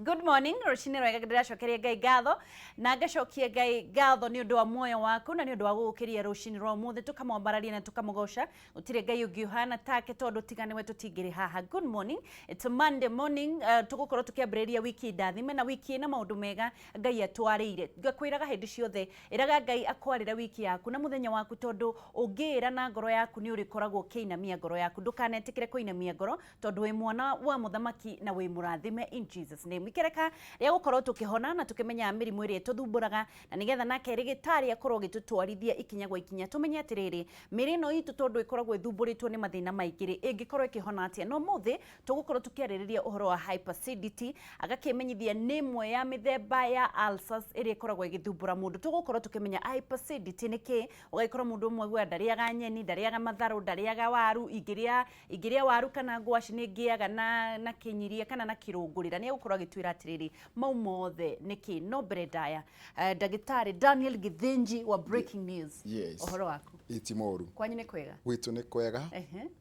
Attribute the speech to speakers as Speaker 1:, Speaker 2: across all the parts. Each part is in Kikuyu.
Speaker 1: Good morning, rũcinĩ rwega. Ndĩracokeria Ngai ngatho na ngacokia Ngai ngatho nĩ ũndũ wa muoyo waku na nĩ ũndũ wa gũgũkĩria rũcinĩ rwa ũmũthĩ. Tũkamwambararia na tũkamũgoca. Gũtirĩ Ngai ũngĩ ũhana take, tondũ tiga nĩwe tũtingĩrĩ haha. Good morning, it's a Monday morning. Tũgũkorwo tũkĩambĩrĩria wiki ndathime na wiki ĩna maũndũ mega Ngai atwarĩire. Ngakwĩraga hĩndĩ ciothe, ĩraga Ngai akwarĩre wiki yaku na mũthenya waku, tondũ ũngĩĩra na ngoro yaku nĩ ũrĩkoragwo ũkĩinamia ngoro yaku. Ndũkanetĩkĩre kũinamia ngoro, tondũ wĩ mwana wa mũthamaki na wĩ mũrathime in Jesus name. Ikereka rĩa gũkorwo tũkĩhona na tũkĩmenya mĩrimũ ĩrĩa ĩtũthumbũraga, na nĩgetha nake rĩgĩtarĩ akorwo agĩtũtwarithia ikinya gwa ikinya, tũmenye atĩrĩrĩ, mĩrĩ ĩno itũ tondũ ĩkoragwo ĩthumbũrĩtwo nĩ mathĩna maingĩ rĩ, ĩngĩkorwo ĩkĩhona atĩa? No mũthĩ tũgũkorwo tũkĩarĩrĩria ũhoro wa hyperacidity. Agakĩmenyithia nĩ ĩmwe ya mĩthemba ya ulcers ĩrĩa ĩkoragwo ĩgĩthumbũra mũndũ. Tũgũkorwo tũkĩmenya hyperacidity nĩ kĩ. Ũgagĩkora mũndũ ũmwe augaga ndarĩaga nyeni, ndarĩaga matharũ, ndarĩaga waru, ingĩrĩa waru kana ngwaci nĩ ngĩaga na kĩnyiria kana na kĩrũngũrĩra. Nĩ egũkorwo agĩtwĩra atĩrĩrĩ, mau mothe nĩ kĩ. No mbere ndaya, ndagĩtarĩ Daniel Githinji wa Breaking News.
Speaker 2: Yes.
Speaker 1: Ũhoro waku?
Speaker 2: Ĩ ti moru.
Speaker 1: Kwanyu nĩ kwega?
Speaker 2: Gwitũ nĩ kwega.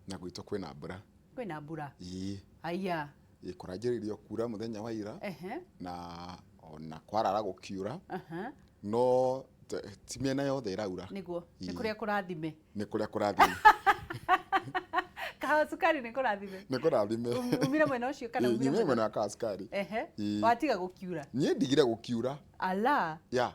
Speaker 2: Na gwitũ kwĩna mbura.
Speaker 1: Kwĩna mbura?
Speaker 2: Ĩĩ.
Speaker 1: Haiya.
Speaker 2: Ĩ kũranjĩrĩirie kura mũthenya wa ira. Na ona kwarara gũkiura. No ti mĩena yothe ĩraura.
Speaker 1: Nĩguo. Nĩ kũrĩa kũrathime.
Speaker 2: Nĩ kũrĩa kũrathime.
Speaker 1: Kahawa cukari nĩ kũrathime.
Speaker 2: Nĩ kũrathime.
Speaker 1: Umire mwena ũcio kana umire
Speaker 2: mwena? Mwena wa kahawa cukari.
Speaker 1: Watiga gũkiura?
Speaker 2: Niĩ ndigire gũkiura.
Speaker 1: Ala.
Speaker 2: Yeah.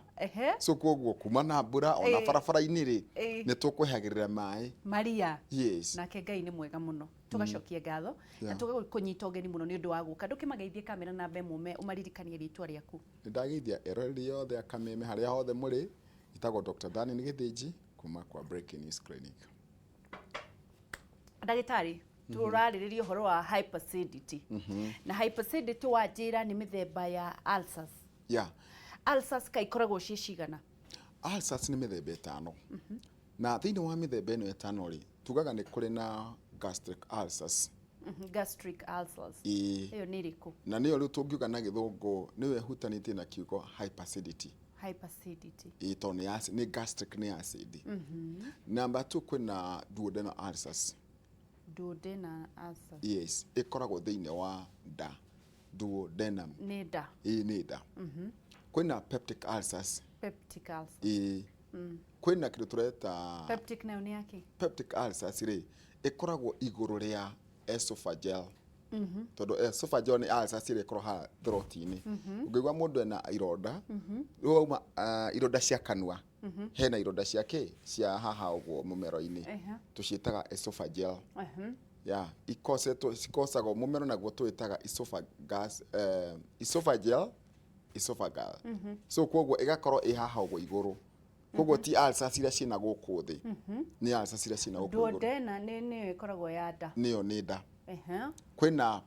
Speaker 2: So koguo kuma na mbura ona barabara-inĩ rĩ, nĩ tũkwehagĩrĩra maĩ.
Speaker 1: Maria.
Speaker 2: Yes.
Speaker 1: Nake Ngai nĩ mwega mũno. Tũgacokia ngatho na tũgakũnyita ũgeni mũno nĩ ũndũ wa gũka. Ndũkĩmageithie kamera namba ĩmwe, ũmaririkanie rĩtwa rĩaku.
Speaker 2: Nĩ ndageithia eroreri othe a Kameme harĩa hothe mũrĩ. Njĩtagwo Dr. Daniel Gĩthĩnji kuma kwa Breaking News Clinic.
Speaker 1: Ndagĩtarĩ, tũrarĩrĩria ũhoro wa hyperacidity. Na hyperacidity wanjĩra nĩ mĩthemba ya ulcers. Ulcers kaĩ ikoragwo ciĩ cigana?
Speaker 2: Ulcers nĩ mĩthemba ĩtano. Na thĩinĩ wa mĩthemba ĩno ĩtano rĩ, tugaga nĩ kũrĩ na gastric ulcers.
Speaker 1: Gastric ulcers.
Speaker 2: Ĩĩ.
Speaker 1: Ĩyo nĩ ĩrĩkũ?
Speaker 2: Na nĩyo rĩu tũngiuga na gĩthũngũ nĩyo ĩhutanĩtie na kiugo hyperacidity.
Speaker 1: Hyperacidity.
Speaker 2: Ĩĩ, tondũ nĩ acid, nĩ gastric nĩ acid. Number 2 kwĩna duodenal ulcers.
Speaker 1: Duodenal ulcers.
Speaker 2: Yes, ĩkoragwo thĩinĩ wa nda. Duodenum.
Speaker 1: Nĩ nda.
Speaker 2: Ĩĩ, nĩ nda. Kwĩna peptic ulcers.
Speaker 1: Peptic ulcers.
Speaker 2: Ĩĩ. Kwĩna kĩndũ tũreta
Speaker 1: Peptic nayo nĩ yakĩ?
Speaker 2: Peptic ulcers rĩ, ĩkoragwo igũrũ rĩa esophageal. Tondũ esophageal nĩ ulcers ĩrĩa ĩkoragwo haha throat-inĩ. Ũngĩigua mũndũ ena ironda, rĩu wauma ironda cia kanua, hena ironda cia kĩ? Cia haha ũguo mũmero-inĩ. Tũciĩtaga esophageal. Yeah, ikosetwo, cikosagwo mũmero naguo tũwĩtaga esophagus, esophageal, esophagal. So koguo ĩgakorwo ĩ haha ũguo igũrũ. Koguo ti ulcers iria ciĩna gũkũ thĩ. Nĩ ulcers iria ciĩna gũkũ igũrũ.
Speaker 1: Duodenal nĩ nĩyo ĩkoragwo ya nda.
Speaker 2: Nĩyo nĩ nda. Kwĩna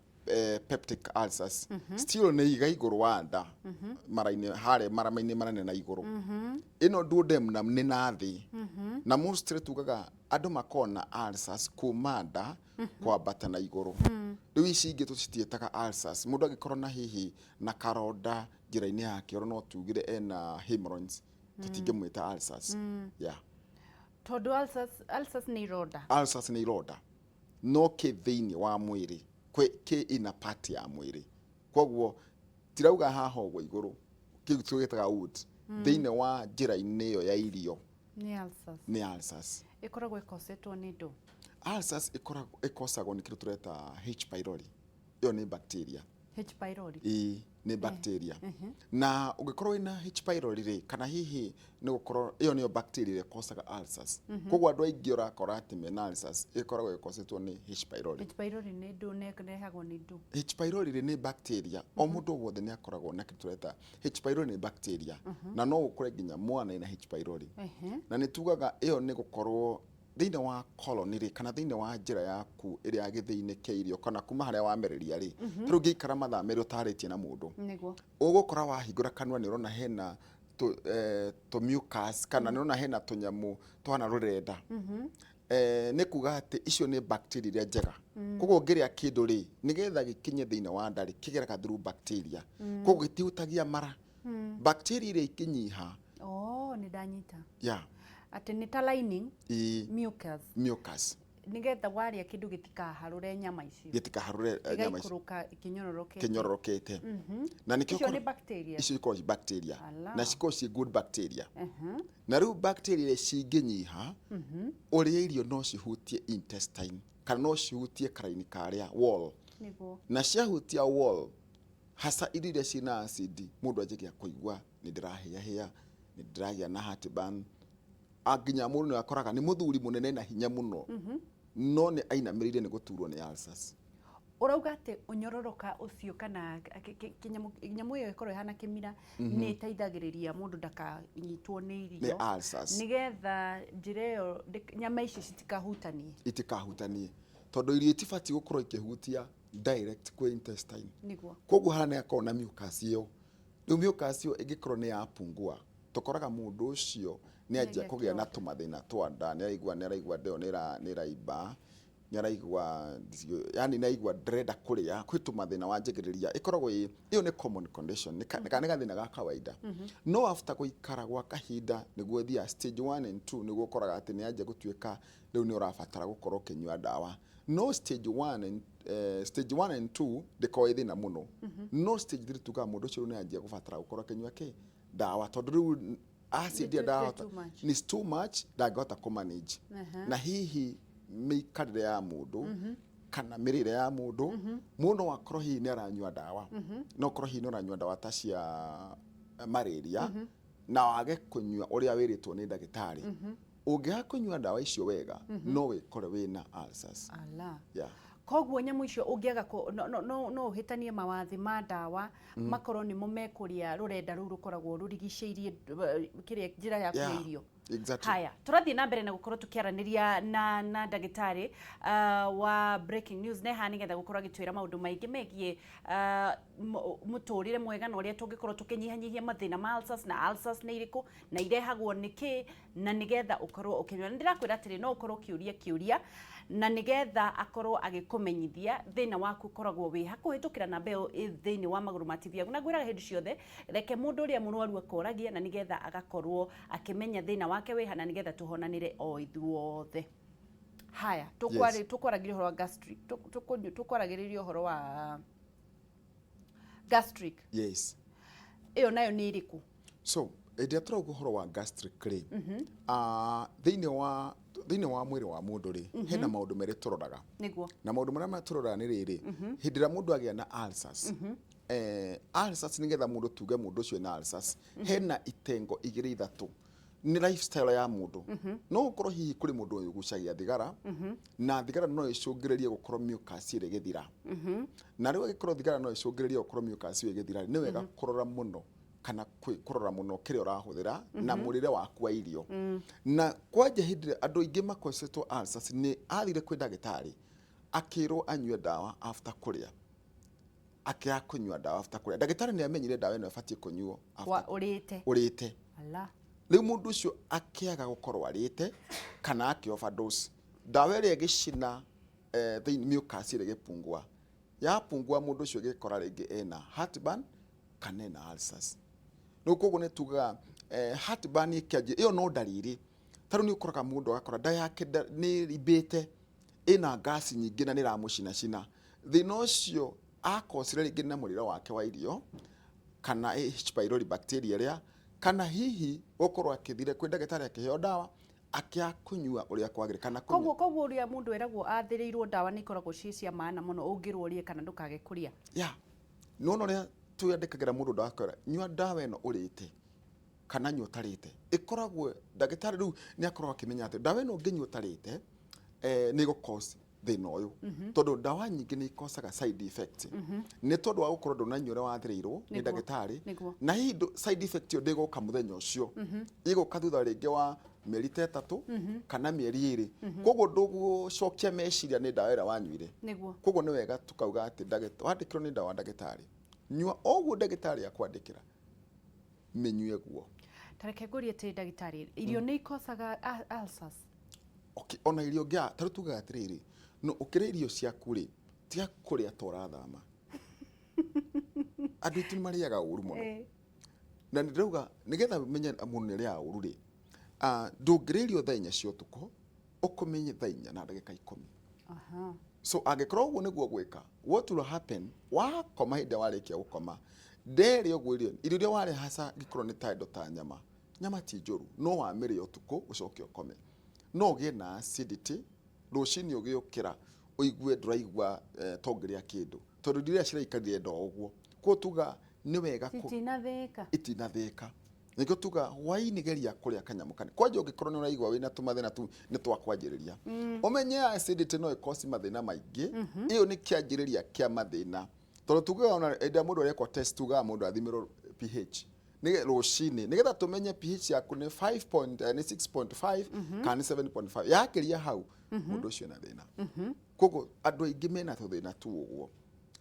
Speaker 2: peptic ulcers. Still nĩ iga igũrũ wa nda. Mara-inĩ harĩa marama-inĩ manene na igũrũ. Ĩno duodenum nĩ na thĩ. Na mostly tugaga andũ makoragwo na ulcers kuma nda kwambata na igũrũ. Rĩu ici ingĩ tũcitiĩtaga ulcers. Mũndũ angĩkorwo na hihi na karonda njĩra-inĩ ya kĩoro no tugire ena hemorrhoids, tũtingĩmwĩta ulcers. Yeah.
Speaker 1: Tondũ ulcers nĩ ironda.
Speaker 2: Ulcers nĩ ironda no kĩ thĩinĩ wa mwĩrĩ, kĩ ina part ya mwĩrĩ. Koguo tirauga haha ũguo igũrũ, kĩu tũgĩtaga wound, thĩinĩ wa njĩra-inĩ ĩyo ya irio.
Speaker 1: Nĩ ulcers.
Speaker 2: Nĩ ulcers.
Speaker 1: Ĩkoragwo ĩkosetwo nĩ ndũ?
Speaker 2: Ulcers ĩkoragwo ĩkosagwo nĩ kĩndũ tũreta H pylori. Ĩyo nĩ bacteria.
Speaker 1: H pylori.
Speaker 2: Ĩĩ, nĩ bacteria. Na ũngĩkorwo wĩna H pylori rĩ, kana hihi nĩ gũkorwo ĩyo nĩyo bacteria ĩrĩa ĩkosaga ulcers. Koguo andũ aingĩ ũrakora atĩ mena ulcers ĩkoragwo ĩkosetwo nĩ H pylori.
Speaker 1: H pylori nĩ ndũ na ĩrehagwo nĩ ndũ?
Speaker 2: H pylori rĩ nĩ bacteria. O mũndũ wothe nĩ akoragwo na kĩndũ tũreta H pylori nĩ bacteria. Na no ũkore nginya mwana ena H pylori. Na nĩ tugaga ĩyo nĩ gũkorwo thĩinĩ wa colon rĩ, kana thĩinĩ wa njĩra yaku ĩrĩa ya gĩthĩi-inĩ kĩa irio, kana kuma harĩa wamereria rĩ, ta rĩu ũngĩikara mathaa merĩ ũtarĩtie na mũndũ, ũgũkora wahingũra kanua nĩ ũrona hena tũ mucus, kana nĩ ũrona hena tũnyamũ tũhana rũrenda. Nĩ kuga atĩ icio nĩ bacteria iria njega. Koguo ũngĩrĩa kĩndũ rĩ, nĩgetha gĩkinye thĩinĩ wa nda rĩ, kĩgeraga through bacteria. Koguo gĩtihutagia mara. Bacteria iria ikĩnyiha.
Speaker 1: Oh, nĩ ndanyita.
Speaker 2: Yeah.
Speaker 1: Atĩ nĩ ta lining.
Speaker 2: Ĩĩ.
Speaker 1: Mucus.
Speaker 2: Mucus.
Speaker 1: Nĩgetha warĩa kĩndũ gĩtikaharũre nyama icio.
Speaker 2: Gĩtikaharũre nyama icio.
Speaker 1: Gĩgaikũrũka kĩnyororokete.
Speaker 2: Kĩnyororokete. Na nĩkĩo
Speaker 1: Icio nĩ bacteria.
Speaker 2: Icio ikoragwo ci bacteria.
Speaker 1: Ala.
Speaker 2: Na cikoragwo ci good bacteria. Na rĩu bacteria iria cingĩnyiha ũrĩa irio, no cihutie intestine kana no cihutie karaini karĩa wall. Na ciahutia wall, hasa irio iria ciĩna acid, mũndũ anjagia kũigua nĩ ndĩrahĩahĩa, nĩ ndĩragĩa na heartburn. Nginya mũndũ nĩ akoraga nĩ mũthuri mũnene na hinya mũno, no nĩ ainamĩrĩire nĩ gũturwo nĩ ulcers.
Speaker 1: Ũrauga atĩ ũnyororoka ũcio kana nyamũ ĩyo ĩkorwo ĩhana kĩmira nĩ ĩteithagĩrĩria mũndũ ndakanyitwo nĩ irio.
Speaker 2: Nĩ ulcers.
Speaker 1: Nĩgetha njĩra ĩyo nyama icio citikahutanie.
Speaker 2: Itikahutanie, tondũ irio itibatiĩ gũkorwo ikĩhutia direct kwĩ intestine. Koguo harĩa nĩ akorwo na mucus ĩyo, rĩu mucus ĩyo ĩngĩkorwo nĩ yapungua, tũkoraga mũndũ ũcio nĩ anjia
Speaker 1: Nĩagĩa
Speaker 2: kũgĩa na
Speaker 1: kĩronda.
Speaker 2: Tũmathĩna twa nda. Nĩ araigua nda ĩyo nĩ ĩraimba, nĩ araigua, yani nĩ araigua ndĩrenda kũrĩa, kwĩ tũmathĩna wanjĩgĩrĩria. Ĩkoragwo ĩ ĩyo nĩ common condition, nĩ gathĩna ga kawaida, no after gũikara gwa kahinda nĩguo thiaga stage 1 and 2, nĩguo ũkoraga atĩ nĩ anjia gũtuĩka rĩu nĩ ũrabatara gũkorwo ũkĩnyua ndawa. No stage 1 and 2 ndĩkoragwo ĩ thĩna mũno, no stage 3 tugaga mũndũ ũcio rĩu nĩ anjia gũbatara gũkorwo akĩnyua kĩ ndawa, tondũ rĩu acid
Speaker 1: Nĩ
Speaker 2: ĩrĩa ndahota
Speaker 1: too much.
Speaker 2: Ni too much, ndangĩhota kũmanage. Na hihi mĩikarĩre ya mũndũ kana mĩrĩre ya mũndũ, mũndũ no akorwo hihi nĩ aranyua ndawa, no ũkorwo hihi nĩ ũranyua ndawa ta cia malaria na wage kũnyua ũrĩa wĩrĩtwo nĩ ndagĩtarĩ. Ũngĩaga kũnyua ndawa icio wega, no wĩkore wĩna ulcers.
Speaker 1: Ala.
Speaker 2: Yeah.
Speaker 1: Koguo nyamũ icio ũngĩaga no ũhĩtanie mawathi ma ndawa makorwo nĩmo mekũrĩa rũrenda rũu rũkoragwo rũrigicĩirie kĩrĩa njĩra ya kũrĩa irio.
Speaker 2: Exactly.
Speaker 1: Haya, tũrathiĩ na mbere na gũkorwo tũkĩaranĩria na ndagĩtarĩ wa Breaking News neha, nĩgetha gũkorwo agĩtwĩra maũndũ maingĩ megiĩ mũtũrĩre mwega na ũrĩa tũngĩkorwo tũkĩnyihanyihia mathĩna ma ulcers, na ulcers nĩ irĩkũ na irehagwo nĩ kĩ, na nĩgetha ũkorwo ũkĩnyua. Nĩ ndĩrakwĩra atĩrĩ, no ũkorwo ũkĩũria kĩũria na nĩgetha akorwo agĩkũmenyithia thĩna waku ũkoragwo wĩ hakũhĩtũkĩra namba ĩyo ĩ thĩinĩ wa magũrũ ma TV yaku. Na ngwĩraga hĩndĩ ciothe, reke mũndũ ũrĩa mũrwaru akoragia, na nĩgetha agakorwo akĩmenya thĩna wake wĩha, na nĩgetha tũhonanĩre o ithuothe. Haya, tũkwaragĩria ũhoro wa gastric, tũkwaragĩrĩria ũhoro wa gastric.
Speaker 2: Yes.
Speaker 1: Ĩyo nayo nĩ ĩrĩkũ?
Speaker 2: So hĩndĩ ĩrĩa tũrauga ũhoro wa gastric rĩ, thĩinĩ wa mwĩrĩ wa mũndũ rĩ, hena maũndũ merĩ tũroraga. Na maũndũ marĩa tũroraga nĩ rĩrĩ: hĩndĩ ĩrĩa mũndũ agĩa na ulcers, ulcers, nĩgetha mũndũ tuge mũndũ ũcio ena ulcers, hena itengo igĩrĩ ithatũ. Nĩ lifestyle ya mũndũ, no ũkorwo hihi kũrĩ mũndũ ũgucagia thigara, na thigara no ĩcũngĩrĩrie gũkorwo mucus ĩrĩa ĩgĩthira. Na rĩu angĩkorwo thigara no ĩcũngĩrĩrie gũkorwo mucus ĩyo ĩgĩthira, nĩ wega kũrora mũno kana kũrora mũno kĩrĩa ũrahũthĩra na mũrĩre waku wa irio. Na kwanja hĩndĩ ĩrĩa andũ aingĩ makosetwo ulcers, nĩ athire kwĩ ndagĩtarĩ akĩrwo anyue ndawa after kũrĩa, akĩaga kũnyua ndawa after kũrĩa. Ndagĩtarĩ nĩ amenyire ndawa ĩno ĩbatiĩ kũnyuo after
Speaker 1: Ũrĩte.
Speaker 2: Ũrĩte.
Speaker 1: Ala.
Speaker 2: Rĩu mũndũ ũcio akĩaga gũkorwo arĩte kana akĩ overdose ndawa ĩrĩa, ĩgĩcina thĩinĩ mucus ĩrĩa ĩgĩpungua. Yapungua, mũndũ ũcio ĩgĩkora rĩngĩ ena heartburn kana ena ulcers. Rĩu koguo nĩ tugaga heartburn ĩkĩanjia, ĩyo no ndariri. Ta rĩu nĩ ũkoraga mũndũ agakora nda yake nĩ ĩrimbĩte, ĩna ngasi nyingĩ na nĩ ĩramũcinacina. Thĩna ũcio akocire rĩngĩ na mũrĩre wake wa irio kana H pylori bacteria ĩrĩa, kana hihi gũkorwo akĩthire kwĩ ndagĩtarĩ akĩheo ndawa akĩaga kũnyua ũrĩa kwagĩrĩire kana kũnyua.
Speaker 1: Koguo ũrĩa mũndũ eragwo athĩrĩirwo ndawa nĩ ikoragwo ciĩ cia maana mũno, ũngĩrwo ũrĩe kana ndũkage kũrĩa.
Speaker 2: Ya, nĩwona ũrĩa twĩandĩkagĩra mũndũ ndawa, akwĩra nyua ndawa ĩno ũrĩte kana nyua ũtarĩte. Ĩkoragwo ndagĩtarĩ rĩu nĩ akoragwo akĩmenya atĩ ndawa ĩno ũngĩnyua ũtarĩte, nĩ ĩgũ cause thĩna ũyũ, tondũ ndawa nyingĩ nĩ ikosaga side effect nĩ tondũ wa gũkorwo ndũnanyua ũrĩa wathĩrĩirwo nĩ ndagĩtarĩ. Na hihi side effect ĩyo ndĩgũka mũthenya ũcio, ĩgũka thutha rĩngĩ wa mĩeri ta 3 kana mĩeri 2. Koguo ndũgũcokia meciria nĩ ndawa ĩrĩa wanyuire. Koguo nĩ wega tukauga atĩ wandĩkĩrwo nĩ ndawa ndagĩtarĩ, nyua o ũguo ndagĩtarĩ akwandĩkĩra, mĩnyue guo.
Speaker 1: Ta reke ngũrie atĩrĩ ndagĩtarĩ, irio nĩ ikosaga ulcers?
Speaker 2: Okay, ona irio ngĩa, ta rĩu tugaga atĩrĩrĩ, no ũkĩrĩa irio ciaku rĩ, tiga kũrĩa ta ũrathama. Andũ aitũ nĩ marĩaga ũru mũno. Na nĩ ndĩrauga nĩgetha ũmenye mũndũ nĩ arĩaga ũru rĩ, ndũngĩrĩa irio thaa 4 cia ũtukũ. Ũkome thaa 4 na ndagĩka 10. So angĩkorwo ũguo nĩguo gwĩka, what will happen, wakoma, hĩndĩ ĩrĩa warĩkia gũkoma nderĩ ũguo, irio iria warĩa haca ngĩkorwo nĩ ta indo ta nyama, nyama ti njũru, no wamĩrĩa ũtukũ ũcoke ũkome, no ũgĩe na acidity rũcinĩ ũgĩũkĩra, ũigue ndũraigua ta ũngĩrĩa kĩndũ, tondũ irio iria ciraikarire nda ũguo. Koguo tuga nĩ wega
Speaker 1: Citinathĩĩka.
Speaker 2: Itinathĩĩka. Nĩkĩo tuga hwaĩ-inĩ geria kũrĩa kanyamũ kanini kwanja. Ũngĩkorwo nĩ ũraigua wĩna tũmathĩna tu nĩ twakwanjĩrĩria, ũmenye acidity no ĩkoci mathĩna maingĩ. Ĩyo nĩ kĩanjĩrĩria kĩa mathĩna, tondũ tugaga ona hĩndĩ ĩrĩa mũndũ arekwo test, tugaga mũndũ athimĩrwo pH nĩ rũcinĩ, nĩgetha tũmenye pH yaku nĩ 5 point, nĩ 6.5 kana nĩ 7.5. Yakĩria hau, mũndũ ũcio ena thĩna. Koguo andũ aingĩ mena tũthĩna tu ũguo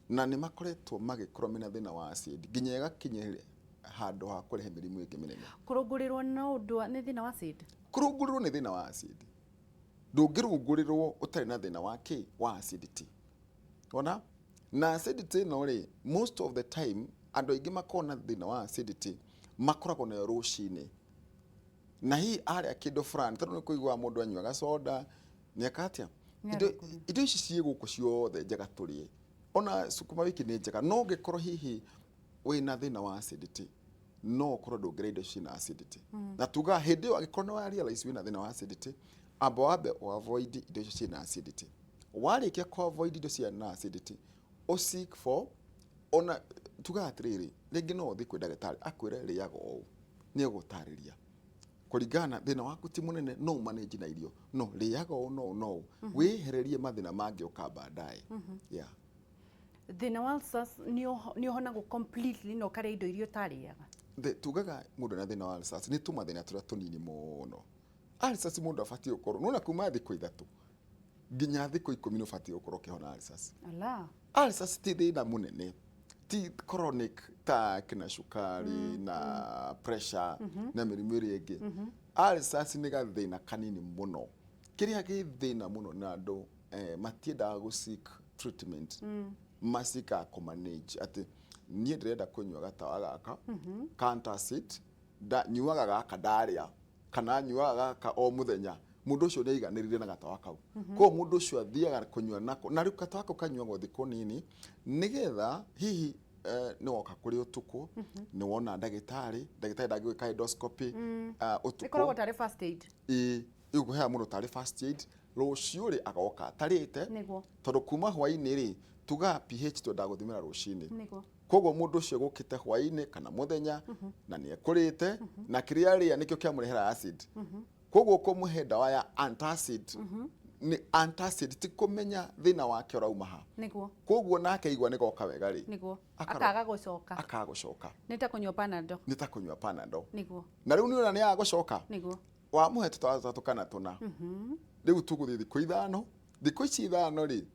Speaker 2: na nĩ makoretwo magĩkorwo mena thĩna wa acid nginya ĩgakinya handũ ha kũrehe mĩrimũ ĩngĩ mĩnene.
Speaker 1: Kũrũngũrĩrwo no ũndũ nĩ thĩna wa acid?
Speaker 2: Kũrũngũrĩrwo nĩ thĩna wa acid. Ndũngĩrũngũrĩrwo ũtarĩ na thĩna wa kĩ wa acidity. Ona na acidity ĩno rĩ, most of the time andũ aingĩ makoragwo na thĩna wa acidity makoragwo nayo rũcinĩ, na hihi arĩa kĩndũ fulani, tondũ nĩ kũiguaga mũndũ anyuaga soda nĩ eka atĩa.
Speaker 1: Nĩ
Speaker 2: Indo ici ciĩ gũkũ ciothe njega tũrĩe, ona sukuma wiki nĩ njega, no ũngĩkorwo hihi wĩna thĩna wa acidity, no ũkorwo ndũngĩrĩa indo ciĩna acidity. Na tugaga hĩndĩ ĩyo angĩkorwo nĩ wa realize wĩna thĩna wa acidity, amba wambe ũ avoid indo icio ciĩna acidity. Warĩkia ku avoid indo ciĩna acidity, ũ seek for, ona tugaga atĩrĩrĩ, rĩngĩ no ũthiĩ kwĩ ndagĩtarĩ akwĩre rĩaga ũũ, nĩ egũtarĩria kũringana na thĩna waku ti mũnene, no manage na irio, no rĩaga ũũ no ũũ no ũũ, wĩhererie mathĩna mangĩũka baadaye, yeah.
Speaker 1: Thĩna wa ulcers nĩ ũhonagwo completely na ũkarĩa indo iria ũtarĩaga?
Speaker 2: Tugaga mũndũ na thĩna wa ulcers nĩ tũmathĩna tũrĩa tũnini mũno. Ulcers mũndũ abatiĩ gũkorwo nona kuma thikũ 3 nginya thikũ 10 nĩ ũbatiĩ gũkorwo ũkĩhona ulcers.
Speaker 1: Ala.
Speaker 2: Ulcers ti thĩna mũnene, ti chronic ta kina cukari na pressure na mĩrimũ ĩrĩa ĩngĩ. Ulcers nĩ gathĩna kanini mũno. Kĩrĩa gĩ thĩna mũno na andũ matiendaga gũ seek treatment, macikaga kũ manage atĩ niĩ ndĩrenda kũnyua gatawa gaka ka antacid, nyuaga gaka ndarĩa kana nyuaga gaka o mũthenya. Mũndũ ũcio nĩ aiganĩrire na gatawa kau. Koguo mũndũ ũcio athiaga kũnyua nako, na rĩu gatawa kau kanyuagwo thikũ nini, nĩgetha hihi nĩ woka kũrĩ ũtukũ, nĩ wona ndagĩtarĩ, ndagĩtarĩ ndangĩgwĩka endoscopy ũtukũ.
Speaker 1: Ĩkoragwo tarĩ first aid.
Speaker 2: Ĩĩ, ĩgũheaga mũndũ tarĩ first aid. Rũciũ rĩ, agoka atarĩte, tondũ kuma hwaĩ-inĩ rĩ, tugaga pH twendaga gũthimĩra rũcinĩ. Koguo mũndũ ũcio gũkĩte hwaĩ-inĩ kana mũthenya na nĩ ekũrĩte, na kĩrĩa arĩa nĩkĩo kĩamũrehera acid. Koguo kũmũhe ndawa ya antacid, nĩ antacid ti kũmenya thĩna wake ũrauma ha. Koguo nake aigua nĩ goka wega rĩ,
Speaker 1: Akaga gũcoka.
Speaker 2: Akaga gũcoka.
Speaker 1: Nĩ ta kũnyua Panadol.
Speaker 2: Nĩ ta kũnyua Panadol. Na rĩu nĩ ũrona nĩ aga gũcoka. Wamũhe tũtawa tũtatũ kana tũna, rĩu tũgũthiĩ thikũ 5. Thikũ ici 5 rĩ,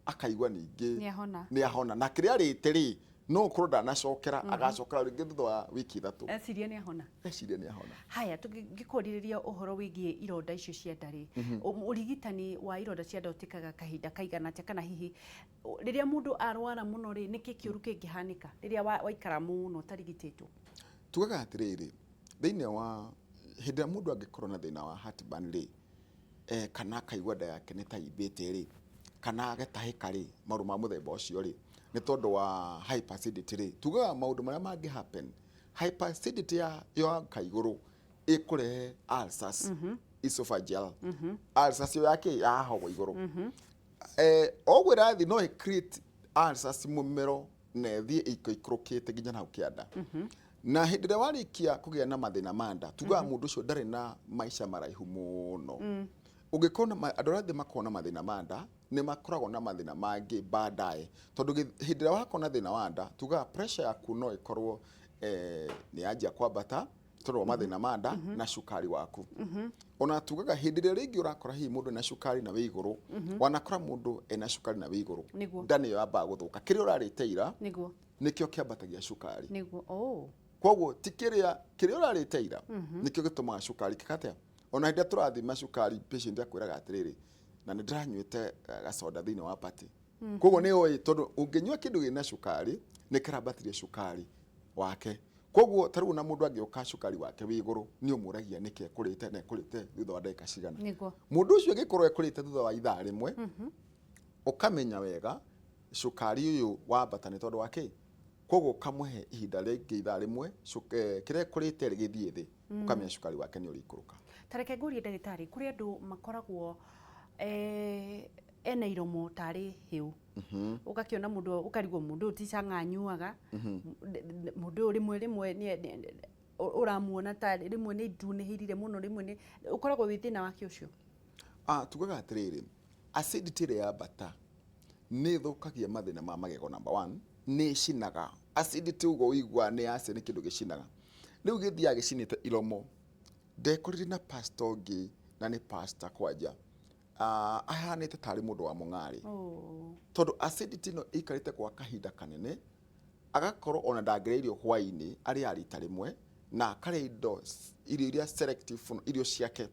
Speaker 2: akaigua ningĩ
Speaker 1: Nĩ ahona.
Speaker 2: Nĩ ahona, na kĩrĩa arĩte rĩ, no ũkorwo ndanacokera, agacokera rĩngĩ thutha wa wiki 3.
Speaker 1: Eciria nĩ ahona.
Speaker 2: Eciria nĩ ahona.
Speaker 1: Haya, tũngĩkũrĩrĩria ũhoro wĩgiĩ ironda icio cia nda rĩ, ũrigitani wa ironda cia nda ũtĩkaga kahinda kaigana atĩa, kana hihi rĩrĩa mũndũ arwara mũno rĩ, nĩkĩ kĩũru kĩngĩhanĩka rĩrĩa waikara mũno ũtarigitĩtwo?
Speaker 2: Tugaga atĩrĩrĩ, thĩinĩ wa hĩndĩ ĩrĩa mũndũ angĩkorwo na thĩna wa heartburn rĩ, kana akaigua nda yake nĩ ta imbĩte rĩ, kana agatahĩka rĩ, maũndũ ma mũthemba ũcio rĩ, nĩ tondũ wa hyperacidity rĩ, tugaga maũndũ marĩa mangĩ happen, hyperacidity ya yoka igũrũ ĩkũrehe ulcers, esophageal ulcers, ĩyo ya kĩ ya haha igũrũ. O ũguo ĩrathiĩ, no ĩ create ulcers mũmero na ĩthiĩ ĩikũrũkĩte nginya na hau kĩanda. Na hĩndĩ ĩrĩa warĩkia kũgĩa na mathĩna ma nda, tugaga mũndũ ũcio ndarĩ na maica maraihu mũno. Ũngĩkorwo na andũ arĩa othe makoragwo na mathĩna ma nda nĩ makoragwo na mathĩna mangĩ baadaye, tondũ hĩndĩ ĩrĩa wakorwo na thĩna wa nda, tugaga pressure yaku no ĩkorwo nĩ yanjia kwambata tondũ wa mathĩna ma nda na cukari waku. Ona tugaga hĩndĩ ĩrĩa rĩngĩ ũrakora hihi mũndũ ena cukari na wĩ igũrũ, wanakora mũndũ ena cukari na wĩ igũrũ, nda nĩyo yambaga gũthũka. Kĩrĩa ũrarĩte ira nĩkĩo kĩambatagia cukari.
Speaker 1: Oh.
Speaker 2: Koguo ti kĩrĩa ũrarĩte ira nĩkĩo gĩtũmaga cukari kĩkatea. Ona hĩndĩ ĩrĩa tũrathima cukari, patient akwĩraga atĩrĩrĩ, na nĩ ndĩranyuĩte gacoda thĩinĩ wa party. Koguo nĩ oĩ tondũ ũngĩnyua kĩndũ gĩna cukari nĩ kĩrambatirie cukari wake. Koguo ta rĩu na mũndũ angĩũka cukari wake wĩ igũrũ, nĩ ũmũragia nĩkĩ ekũrĩte na ekũrĩte thutha wa ndagĩka cigana. Mũndũ ũcio angĩkorwo ekũrĩte thutha wa ithaa rĩmwe, ũkamenya wega cukari ũyũ wambata nĩ tondũ wa kĩ. Koguo ũkamũhe ihinda rĩngĩ ithaa rĩmwe, kĩrĩa ekũrĩte gĩthiĩ thĩ, ũkamenya cukari wake nĩ ũrĩikũrũka.
Speaker 1: Ta reke ngũrie ndagĩtarĩ, kũrĩ andũ makoragwo ena iromo tarĩ hĩu, ũgakĩona mũndũ ũkarigwo mũndũ ũyũ ti cang'a anyuaga, mũndũ ũyũ rĩmwe rĩmwe ũramuona ta rĩmwe nĩ indunĩhĩrire mũno, rĩmwe nĩ ũkoragwo wĩ thĩna wake ũcio?
Speaker 2: Tugaga atĩrĩrĩ, acidity ĩrĩa yambata nĩ ĩthũkagia mathĩna ma magego. Number one, nĩ ĩcinaga. Acidity ũguo ũiguaga nĩ acid, nĩ kĩndũ gĩcinaga. Rĩu gĩthiaga gĩcinĩte iromo. Ndekorire na pastor ũngĩ, na nĩ pastor kwanja, ahanĩte tarĩ mũndũ wa mũng'arĩ, tondũ acidity ĩno ĩikarĩte gwa kahinda kanene, agakorwo ona ndangĩrĩa irio hwaĩ-inĩ, arĩaga rita rĩmwe na akarĩa indo irio iria selective mũno, irio ciake.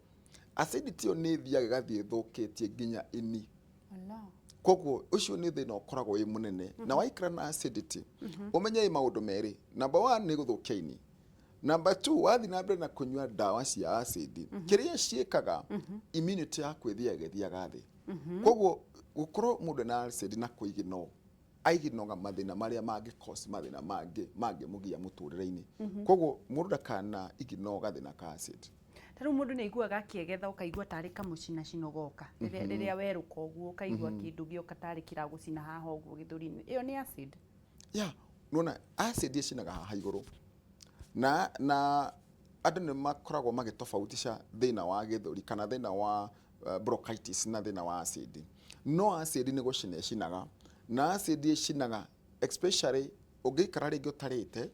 Speaker 2: Acidity ĩyo nĩ ĩthiaga ĩgathiĩ ĩthũkĩtie nginya ini. Koguo ũcio nĩ thĩna ũkoragwo wĩ mũnene, na waikara na acidity ũmenye ĩ maũndũ merĩ. Number one, nĩ gũthũkia ini. Number two, wathiĩ na mbere na kũnyua ndawa cia acid, kĩrĩa ciĩkaga, immunity yaku ĩthiaga ĩgĩthiaga thĩ. Koguo gũkorwo mũndũ ena acid na kũiginwo, aiginoga mathĩna marĩa mangĩ cause mathĩna mangĩ mangĩmũgia mũtũrĩre-inĩ. Koguo mũndũ ndakana ignore gathĩna ka acid.
Speaker 1: Ta rĩu mũndũ nĩ aiguaga akĩegetha, ũkaigua tarĩ kamũcinacino goka rĩrĩa werũka ũguo, ũkaigua kĩndũ gĩoka tarĩ kĩragũcina haha ũguo gĩthũri-inĩ. Ĩyo nĩ acid?
Speaker 2: Ya, nona acid ĩcinaga haha igũrũ, na andũ nĩ makoragwo magĩtofautisha thĩna wa gĩthũri kana thĩna wa bronchitis na thĩna wa acid. No acid nĩ gũcina ĩcinaga, na acid ĩcinaga especially ũngĩikara rĩngĩ ũtarĩte,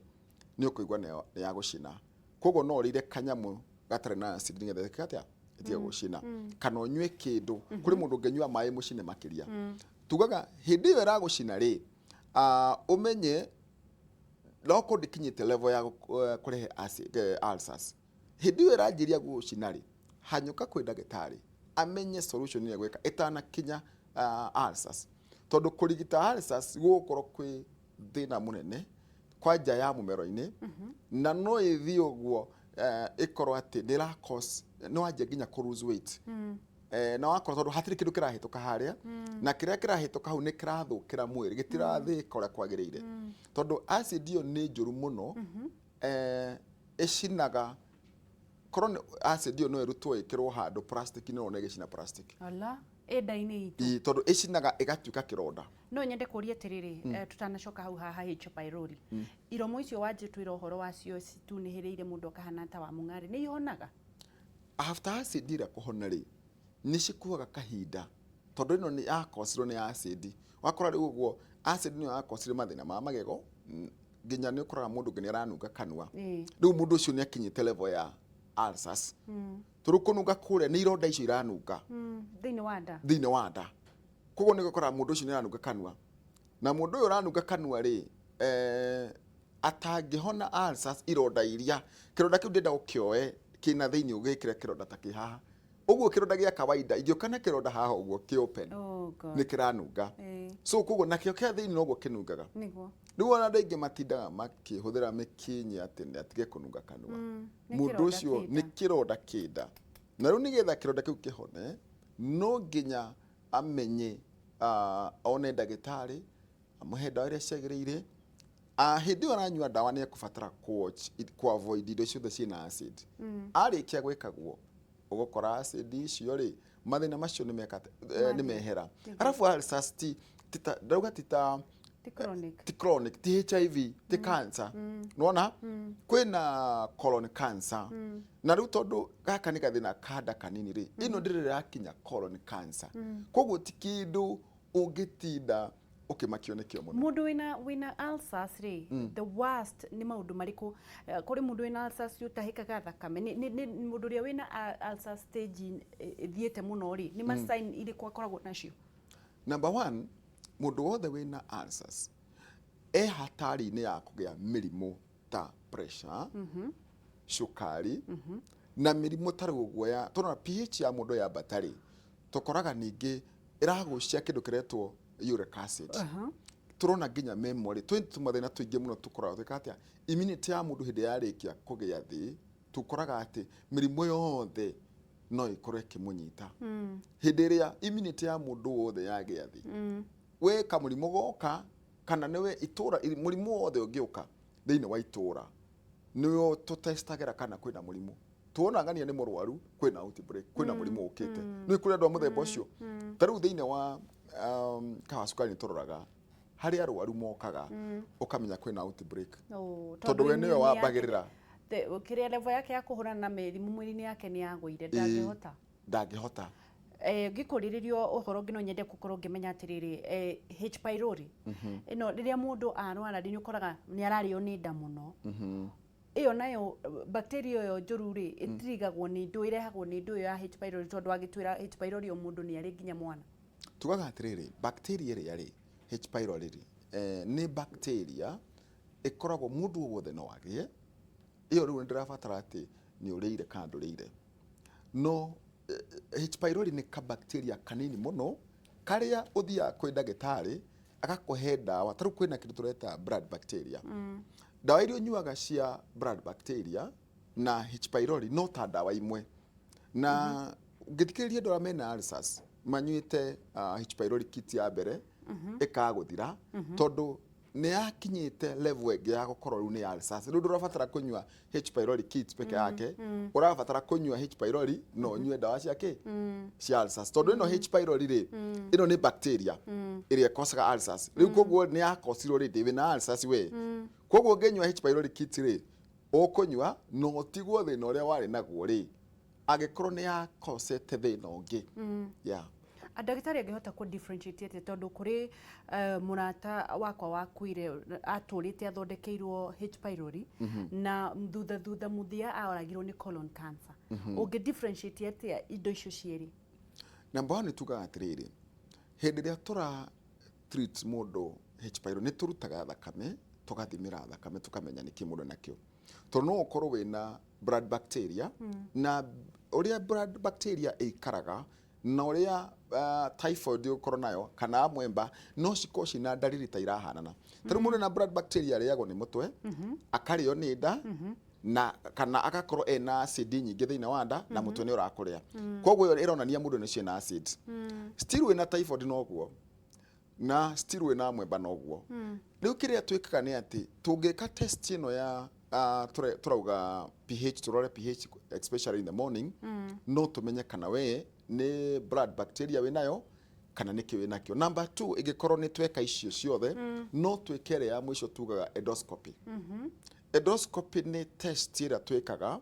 Speaker 2: nĩ ũkũigua nĩ ya gũcina. Koguo no ũrĩire kanyamũ gatarĩ na acid nĩgetha ĩke atĩa? Ĩtige gũcina. Kana ũnyue kĩndũ. Kũrĩ mũndũ ũngĩnyua maĩ mũcine makĩria. Tugaga hĩndĩ ĩyo ĩragũcina rĩ, ũmenye no korwo ndĩkinyĩte level ya kũrehe ulcers. Hĩndĩ ĩyo ĩranjĩria gũcina rĩ, hanyũka kwĩ ndagĩtarĩ amenye solution ĩrĩa gwĩka ĩtanakinya ulcers, tondũ kũrigita ulcers gũgũkorwo kwĩ thĩna mũnene kwanja ya mũmero-inĩ, na no ĩthiĩ ũguo ĩkorwo atĩ nĩ ĩra cause nĩ wanjia nginya kũ lose weight, na wakorwo tondũ hatirĩ kĩndũ kĩrahĩtũka harĩa, na kĩrĩa kĩrahĩtũka hau nĩ kĩrathũkĩra mwĩrĩ, gĩtirathĩĩka ũrĩa kwagĩrĩire, tondũ acid ĩyo nĩ njũru mũno. Ĩcinaga korwo nĩ acid ĩyo no ĩrutwo ĩkĩrwo handũ plastic-inĩ, no ĩgĩcina plastic.
Speaker 1: Ala, ĩ nda-inĩ itũ?
Speaker 2: Ĩ, tondũ ĩcinaga ĩgatuĩka kĩronda.
Speaker 1: No nyende kũria atĩrĩrĩ, tutanacoka hau haha H pylori, iromo icio wanjĩtwĩra ũhoro wacio citunĩhĩrĩire mũndũ akahana ta wa mũng'arĩ, nĩ ihonaga?
Speaker 2: After acid ĩrĩa kũhona rĩ, nĩ cikuaga kahinda, tondũ ĩno nĩ yakosirwo nĩ acid. Wakora rĩu ũguo acid nĩyo yakosire mathĩna ma magego, nginya nĩ ũkoraga mũndũ ũngĩ nĩ aranunga kanua. Rĩu mũndũ ũcio nĩ akinyĩte level ya ulcers, tondũ kũnunga kũrĩa nĩ ironda icio iranunga
Speaker 1: thĩinĩ wa nda.
Speaker 2: Thĩinĩ wa nda. Koguo nĩ ũkoraga mũndũ ũcio nĩ aranunga kanua, na mũndũ ũyũ ũranunga kanua rĩ, atangĩhona ulcers, ironda iria, kĩronda kĩu ndĩrenda ũkĩoe kĩna thĩinĩ ũgĩkĩre kĩronda ta kĩ haha ũguo, kĩronda gĩa kawaida ingĩũka na kĩronda haha ũguo kĩ open,
Speaker 1: Oh God.
Speaker 2: nĩ kĩranunga. So koguo nakĩo kĩa thĩinĩ noguo kĩnungaga. Rĩu ona andũ aingĩ matindaga makĩhũthĩra mĩkinyĩ atĩ nĩ atige kũnunga kanua.
Speaker 1: Nĩ
Speaker 2: Mũndũ
Speaker 1: kĩronda
Speaker 2: ũcio
Speaker 1: kĩnda.
Speaker 2: Nĩ kĩronda kĩnda, na rĩu nĩgetha kĩronda kĩu kĩhone, no nginya amenye, one ndagĩtarĩ amũhe ndawa iria ciagĩrĩire. Hĩndĩ ĩyo aranyua ndawa nĩ ekũbatara kũ avoid indo ciothe ciĩna acid. Arĩkia gwĩka guo, ũgũkora acid icio rĩ, mathĩna macio nĩ meka nĩ mehera. Arabu ulcers ti ti ta ndauga ti ta
Speaker 1: Ti chronic.
Speaker 2: Ti chronic, ti HIV, ti cancer. Nĩwona kwĩna colon cancer, na rĩu tondũ gaka nĩ gathĩna ka nda kanini rĩ, ĩno ndĩrĩ ĩrakinya colon cancer, koguo ti kĩndũ ũngĩtinda ũkĩmakio nĩkĩo mũno.
Speaker 1: Mũndũ wĩna ulcers rĩ, the worst nĩ maũndũ marĩkũ? Kũrĩ mũndũ wĩna ulcers ũtahĩkaga thakame? Nĩ mũndũ ũrĩa wĩna ulcer stage ĩthiĩte mũno rĩ, nĩ ma sign irĩkũ akoragwo nacio?
Speaker 2: Number one, mũndũ wothe wĩna ulcers e hatari-inĩ ya kũgĩa mĩrimũ ta pressure, cukari na mĩrimũ ta rĩu ũguo ya tũrona pH ya mũndũ yambata rĩ, tũkoraga ningĩ ĩragucia kĩndũ kĩretwo uric acid. Tũrona nginya memory, twĩ tũmathĩna tũingĩ mũno tũkoragwo twĩka atĩa, immunity ya mũndũ hĩndĩ yarĩkia kũgĩa thĩ, tũkoraga atĩ mĩrimũ yothe no ĩkorwo ĩkĩmũnyita. Hĩndĩ ĩrĩa immunity ya mũndũ wothe yagĩa thĩ, we kamũrimũ goka kana nĩwe itũra, mũrimũ wothe ũngĩũka thĩinĩ wa itũra, nĩwe tũtestagĩra kana kwĩna mũrimũ. Tuona ng'ania nĩ mũrwaru, kwĩna outbreak, kwĩna mũrimũ ũkĩte. Nĩ kũrĩ andũ a mũthemba ũcio. Ta rĩu thĩinĩ wa kawa cukari, nĩ tũroraga harĩ arwaru mokaga, ũkamenya kwĩna outbreak.
Speaker 1: Oh,
Speaker 2: tondũ we nĩwe
Speaker 1: immune yake-
Speaker 2: wambagĩrĩra.
Speaker 1: Kĩrĩa level yake ya kũhũrana na mĩrimũ mwĩrĩ-inĩ yake nĩ yagũire, ndangĩhota.
Speaker 2: Ndangĩhota.
Speaker 1: Ngĩkũrĩrĩrio ũhoro ũngĩ, no nyende gũkorwo ngĩmenya atĩrĩrĩ, H pylori ĩno, rĩrĩa mũndũ arwara rĩ, nĩ ũkoraga nĩ ararĩo nĩ nda mũno. Ĩyo nayo bacteria ĩyo njũru rĩ, ĩtirigagwo nĩ ndũ, ĩrehagwo nĩ ndũ ĩyo ya H pylori? Tondũ agĩtwĩra H pylori o mũndũ nĩ arĩ, nginya mwana.
Speaker 2: Tugaga atĩrĩrĩ, bacteria ĩrĩa rĩ H pylori rĩ, nĩ bacteria ĩkoragwo mũndũ o wothe no agĩe ĩyo. Rĩu nĩ ndĩrabatara atĩ nĩ ũrĩire kana ndũrĩire, no H pylori nĩ ka bacteria kanini mũno karĩa ũthiaga kwĩ ndagĩtarĩ agakũhe ndawa. Ta rĩu kwĩna kĩndũ tũreta blood bacteria, ndawa iria ũnyuaga cia blood bacteria na H pylori no ta ndawa imwe. Na ũngĩthikĩrĩria andũ arĩa mena ulcers manyuĩte H pylori kit ya mbere, ĩkaga gũthira tondũ nĩ yakinyĩte level ĩngĩ ya gũkorwo rĩu nĩ ulcers. Rĩu ndũrabatara kũnyua H pylori kit peke yake, ũrabatara kũnyua H pylori no ũnyue ndawa cia kĩ, cia ulcers, tondũ ĩno H pylori rĩ, ĩno nĩ bacteria ĩrĩa ĩkocaga ulcers. Rĩu koguo nĩ yakocirwo rĩndĩ wĩna ulcers we, koguo ũngĩnyua H pylori kit rĩ, ũkũnyua no ũtigwo thĩna ũrĩa warĩ naguo rĩ, angĩkorwo nĩ yakocete thĩna ũngĩ, yeah.
Speaker 1: Ndagĩtarĩ angĩhota kũ differentiate atĩa? Tondũ kũrĩ mũrata wakwa wakuire atũrĩte athondekeirwo H pylori, na thutha thutha mũthia aoragirwo nĩ colon cancer. Ũngĩ differentiate atĩa indo icio cierĩ?
Speaker 2: Number one, tugaga atĩrĩrĩ, hĩndĩ ĩrĩa tũra treat mũndũ H pylori, nĩ tũrutaga thakame, tũgathimĩra thakame, tũkamenya nĩkĩ mũndũ nakĩo, tondũ no ũkorwo wĩna blood bacteria, na ũrĩa blood bacteria ĩikaraga na ũrĩa typhoid ũkorwo nayo kana amwemba no cikorwo cina ndariri ta irahanana. Ta rĩu mũndũ na blood bacteria arĩagwo nĩ mũtwe, akarĩo nĩ nda, na kana agakorwo ena acid nyingĩ thĩinĩ wa nda, na mũtwe nĩ ũrakũrĩa. Koguo ĩyo ĩronania mũndũ nĩ ciĩna acid. Still wĩna typhoid noguo, na still wĩna amwemba noguo. Rĩu kĩrĩa twĩkaga nĩ atĩ tũngĩka test ĩno ya tũrauga pH, tũrore pH especially in the morning, no tũmenye kana we nĩ blood bacteria wĩnayo kana nĩkĩ wĩnakĩo. Number two, ĩngĩkorwo nĩ tweka icio ciothe, no twĩke ĩrĩa ya mũico tugaga endoscopy. Endoscopy nĩ test ĩrĩa twĩkaga,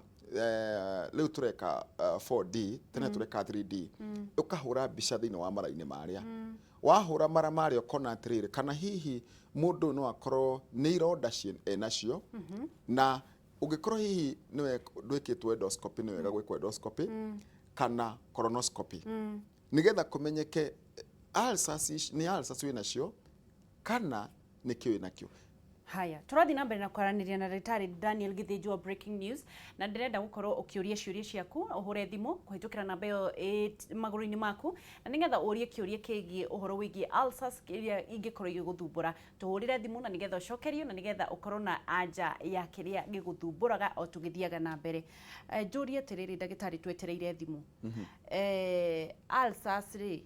Speaker 2: rĩu tũreka 4D, tene tũreka 3D. Ũkahũra mbica thĩinĩ wa mara-inĩ marĩa wahũra mara marĩa, ũkona atĩrĩrĩ, kana hihi mũndũ no akorwo nĩ ironda enacio. Na ũngĩkorwo hihi nĩwe ndwĩkĩtwo endoscopy, nĩ wega gwĩkwo endoscopy kana colonoscopy nĩgetha kũmenyeke ulcers nĩ ulcers wĩnacio kana nĩkĩ wĩnakĩo.
Speaker 1: Haya, tũrathiĩ na mbere na kwaranĩria na ndagĩtarĩ Daniel Gĩthĩnji wa Breaking News, na ndĩrenda gũkorwo ũkĩũria ciũria ciaku, ũhũre thimũ kũhĩtũkĩra namba ĩyo ĩ magũrũ-inĩ maku, na nĩgetha ũrie kĩũria kĩgiĩ ũhoro wĩgiĩ ulcers iria ingĩkorwo igĩgũthumbũra. Tũhũrĩre thimũ na nĩgetha ũcokerio, na nĩgetha ũkorwo na anja ya kĩrĩa gĩgũthumbũraga o tũgĩthiaga na mbere. Njũrie atĩrĩrĩ ndagĩtarĩ, twetereire thimũ, ulcers rĩ,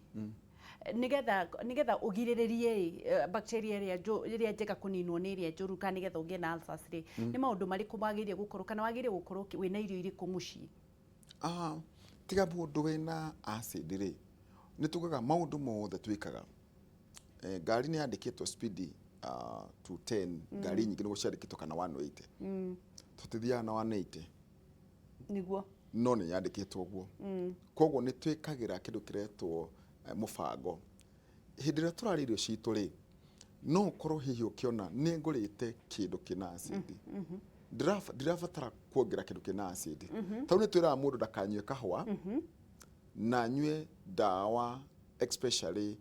Speaker 1: nigetha ũgirĩrĩrie rĩ, bacteria ĩrĩa ĩrĩa njega kũninwo nĩ ĩrĩa njũru, kana nĩgetha ũgĩe na ulcers rĩ, nĩ maũndũ marĩkũ wagĩrĩire gũkorwo, kana wagĩrĩire gũkorwo wĩna irio irĩkũ mũciĩ?
Speaker 2: Ah, tiga mũndũ wĩna acid rĩ, nĩ tugaga maũndũ mothe twĩkaga, ngari nĩ yandĩkĩtwo speed 210, ngari nyingĩ nĩguo ciandĩkĩtwo, kana 180. Tũtithiaga na 180. No nĩ yandĩkĩtwo ũguo. Koguo nĩ twĩkagĩra kĩndũ kĩretwo mũbango hĩndĩ ĩrĩa tũrarĩa irio citũ rĩ. No ũkorwo hihi ũkĩona nĩ ngũrĩte kĩndũ kĩna acid, ndirabatara kuongerera kĩndũ kĩna acid. Tondũ nĩ twĩraga mũndũ ndakanyue kahũa na anyue ndawa especially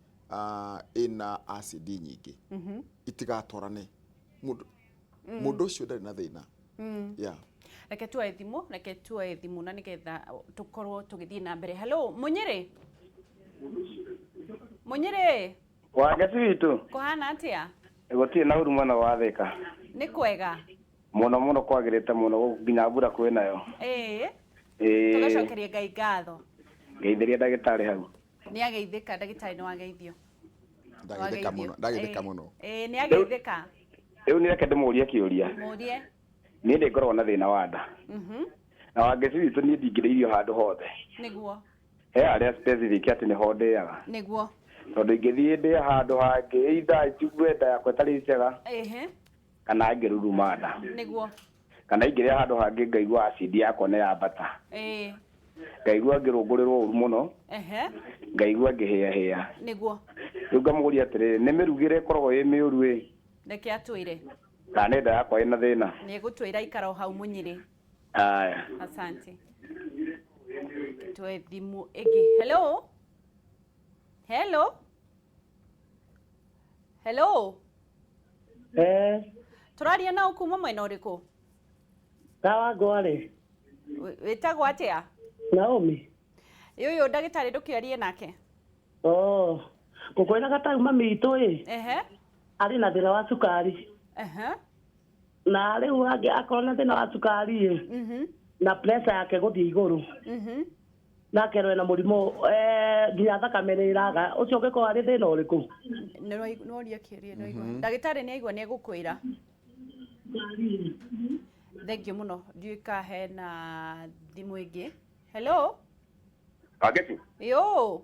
Speaker 2: ĩna acid nyingĩ, itigatwarane, mũndũ ũcio ndarĩ na thĩna, yeah.
Speaker 1: Reke tuoe thimũ, reke tuoe thimũ na nĩgetha tũkorwo tũgĩthiĩ na mbere. Hello, Mũnyĩrĩ, Mũnyĩrĩ.
Speaker 3: Wangeci witũ.
Speaker 1: Kũhana atĩa?
Speaker 3: Gũtirĩ na ũru mwena wa Thĩka.
Speaker 1: Nĩ kwega.
Speaker 3: Mũno mũno kwagĩrĩte mũno gũkũ nginya mbura kwĩ nayo.
Speaker 1: Ĩĩ.
Speaker 3: Ĩĩ.
Speaker 1: Tũgacokeria Ngai ngatho.
Speaker 3: Ngeithĩria ndagĩtarĩ hau.
Speaker 1: Nĩ ageithĩka, ndagĩtarĩ nĩ wageithio.
Speaker 2: Ndagĩthĩka mũno, ndagĩthĩka mũno.
Speaker 1: Ĩĩ, nĩ ageithĩka.
Speaker 3: Rĩu nĩ reke ndĩmũrie kĩũria.
Speaker 1: Mũrie.
Speaker 3: Niĩ nĩ ngoragwo na thĩna wa nda. Na Wangeci witũ niĩ ndingĩrĩa irio handũ hothe.
Speaker 1: Nĩguo.
Speaker 3: He harĩa specific atĩ nĩho ndĩaga.
Speaker 1: Nĩguo.
Speaker 3: Tondũ ingĩthiĩ ndĩe handũ hangĩ either njigue nda yakwa ĩtarĩ njega
Speaker 1: Ehe.
Speaker 3: kana ngĩruruma nda.
Speaker 1: Nĩguo.
Speaker 3: Kana ingĩrĩa handũ hangĩ ngaigua acid yakwa nĩ yambata.
Speaker 1: Ĩĩ.
Speaker 3: Ngaigua ngĩrũngũrĩrwo ũru mũno.
Speaker 1: Ehe.
Speaker 3: Ngaigua ngĩhĩahĩa.
Speaker 1: Nĩguo.
Speaker 3: Rĩu ngamũria atĩrĩrĩ, nĩ mĩrugĩre ĩkoragwo ĩ mĩũru ĩ?
Speaker 1: Reke atwĩre.
Speaker 3: Kana nĩ nda yakwa ĩna thĩna?
Speaker 1: Nĩ egũtwĩra ikara o hau mũnyĩrĩ.
Speaker 3: Aya.
Speaker 1: Asante. Tuwe thimu ĩngĩ. Hello. Hello. Hello.
Speaker 4: Eh,
Speaker 1: Tũraria nao kuma mwena ũrĩkũ?
Speaker 4: Kawangware.
Speaker 1: Wĩtagwo atĩa?
Speaker 4: Naomi.
Speaker 1: Ũyũ ndagĩtarĩ ndũkĩarie nake.
Speaker 4: Oh, ngũkwĩraga ta mami witũ ĩ.
Speaker 1: Ehe.
Speaker 4: Arĩ na thĩna wa cukari.
Speaker 1: Ehe.
Speaker 4: Na rĩu angĩ akorwo na thĩna wa cukari ĩ. Na pressure yake gũthiĩ igũrũ. Na akerwo ena mũrimũ nginya thakame nĩ ĩraga. Ũcio ũngĩkorwo arĩ thĩna ũrĩkũ?
Speaker 1: Nĩworia kĩũria nĩwaigua. Ndagĩtarĩ nĩ aigua nĩ egũkwĩra. Thengiũ mũno. Ndiũĩ ka hena thimũ ĩngĩ. Hello.
Speaker 5: Wangeci.
Speaker 1: Yo.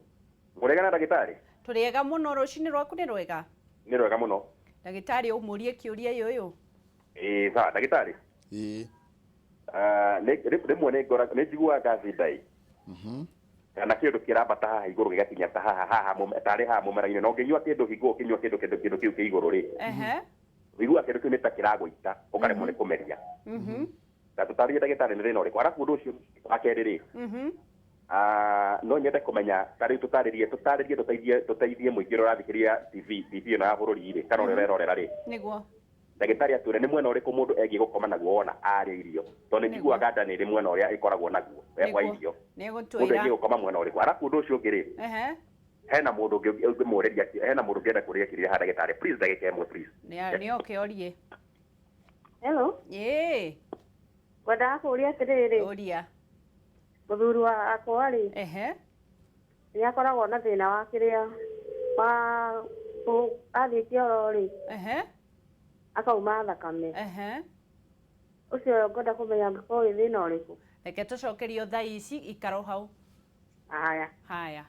Speaker 5: Mũrĩega na ndagĩtarĩ?
Speaker 1: Tũrĩega mũno, rũcinĩ rwaku nĩ rwega?
Speaker 5: Nĩ rwega mũno.
Speaker 1: Ndagĩtarĩ ũmũrie kĩũria ũyũ.
Speaker 5: Ĩĩ sawa ndagĩtarĩ.
Speaker 2: Ĩĩ.
Speaker 5: Rĩmwe nĩ njiguaga ngaci ndai. Kana kĩndũ kĩrambata haha igũrũ gĩgakinya ta haha haha tarĩ haha mũmera-inĩ. Na ũngĩnyua kĩndũ hingo ũkĩnyua kĩndũ kĩndũ kĩndũ kĩu kĩ igũrũ rĩ.
Speaker 1: Ehe.
Speaker 5: Ũiguaga kĩndũ kĩu nĩ ta kĩragũita, ũkaremwo nĩ kũmeria. Na tũtarĩrie ndagĩtarĩ nĩ thĩna ũrĩkũ. Arabu ũndũ ũcio wa kerĩ rĩ. No nyende kũmenya ta rĩu tũtarĩrie tũteithie mũingĩ ũrĩa ũrathikĩrĩria TV ĩno ya bũrũri rĩ, kana ũrĩa ũrerorera rĩ.
Speaker 1: Nĩguo.
Speaker 5: Ndagĩtarĩ atwĩre nĩ mwena ũrĩkũ mũndũ egiĩ gũkoma naguo wona arĩa irio, tondũ nĩ njiguaga nda nĩ ĩrĩ mwena ũrĩa ĩkoragwo naguo wa irio.
Speaker 1: Nĩegũtwĩra.
Speaker 5: Mũndũ egiĩ gũkoma mwena ũrĩkũ. Arabu ũndũ ũcio ũngĩ rĩ, hena mũndũ ũngĩmũrĩria, hena mũndũ ũngĩenda kũrĩa kĩrĩa haha ndagĩtarĩ, please ndagĩka ĩmwe please.
Speaker 1: Nĩ oke orie.
Speaker 6: Hello.
Speaker 1: Ĩĩ.
Speaker 6: Ngwendaga kũũria atĩrĩrĩ.
Speaker 1: Ũria.
Speaker 6: Mũthuri wakwa rĩ.
Speaker 1: Ehe.
Speaker 6: Nĩ akoragwo na thĩna wa kĩrĩa wa athiĩ kĩoro rĩ.
Speaker 1: Ehe.
Speaker 6: Akauma thakame.
Speaker 1: Ehe.
Speaker 6: Ũcio ngwenda kũmenya angĩkorwo wĩ thĩna ũrĩkũ.
Speaker 1: Reke tũcokerio thaa ici, ikaro hau.
Speaker 6: Haya.
Speaker 1: Haya.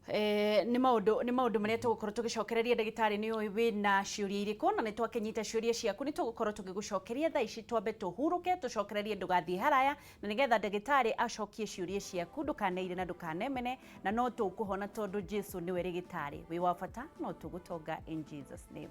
Speaker 1: Nĩ maũndũ marĩa tũgũkorwo tũgĩcokereria ndagĩtarĩ nĩ ũĩ wĩna ciũria irĩkũ, na nĩ twakĩnyita ciũria ciaku, nĩ tũgũkorwo tũgĩgũcokeria thaa ici. Twambe tũhurũke tũcokererie, ndũgathiĩ haraya, na nĩgetha ndagĩtarĩ acokie ciũria ciaku, ndũkaneire na ndũkanemene, na no tũkũhona tondũ Jesu nĩwe rĩgĩtarĩ. Wĩ wa bata, no tũgũtonga in Jesus name.